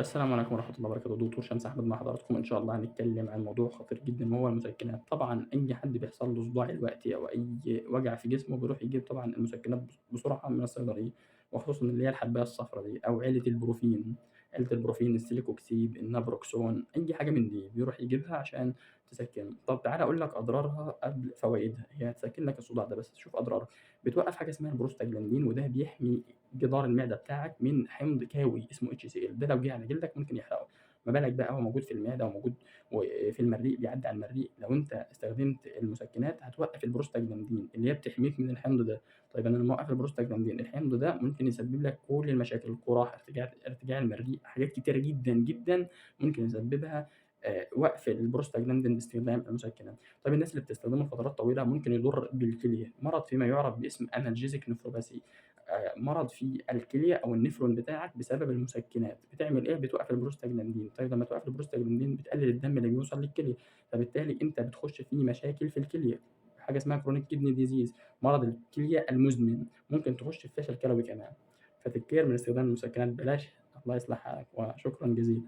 السلام عليكم ورحمة الله وبركاته. دكتور شمس أحمد مع حضراتكم. إن شاء الله هنتكلم عن موضوع خطير جدًا وهو المسكنات. طبعًا أي حد بيحصل له صداع دلوقتي أو أي وجع في جسمه بيروح يجيب طبعًا المسكنات بسرعة من الصيدلية، وخصوصًا اللي هي الحباية الصفرا دي أو عيلة البروفين، عيلة البروفين، السيليكوكسيب، النابروكسون، أي حاجة من دي بيروح يجيبها عشان تسكنه. طب تعالَ أقول لك أضرارها قبل فوايدها، هي هتسكن لك الصداع ده بس شوف أضرارها. بتوقّف حاجة اسمها البروستاجلاندين وده بيحمي جدار المعدة بتاعك من حمض كاوي اسمه HCl، ده لو جه على جلدك ممكن يحرقه، ما بالك بقى هو موجود في المعدة وموجود وفي المريء بيعدّي على المريء، لو أنت استخدمت المسكنات هتوقّف البروستاجلاندين اللي هي بتحميك من الحمض ده. طيب أنا لمّا أوقّف البروستاجلاندين الحمض ده ممكن يسبب لك كل المشاكل، القراح، ارتجاع المريء، حاجات كتيرة جدًا، جدًا ممكن يسببها وقف البروستاجلاندين باستخدام المسكنات. طيب الناس اللي بتستخدمه لفترات طويلة ممكن يضر بالكلية، مرض فيما يعرف باسم analgesic nephropathy، مرض في الكلية أو النفرون بتاعك بسبب المسكنات، بتعمل إيه، بتوقّف البروستاجلاندين، طيب لمّا توقّف البروستاجلاندين بتقلل الدم اللي بيوصل للكلية، فبالتالي أنت بتخش في مشاكل في الكلية، حاجة اسمها chronic kidney disease، مرض الكلية المزمن، ممكن تخش في فشل كلوي كمان، ف take care من استخدام المسكنات بلاش، الله يصلح حالك وشكرًا جزيلًا.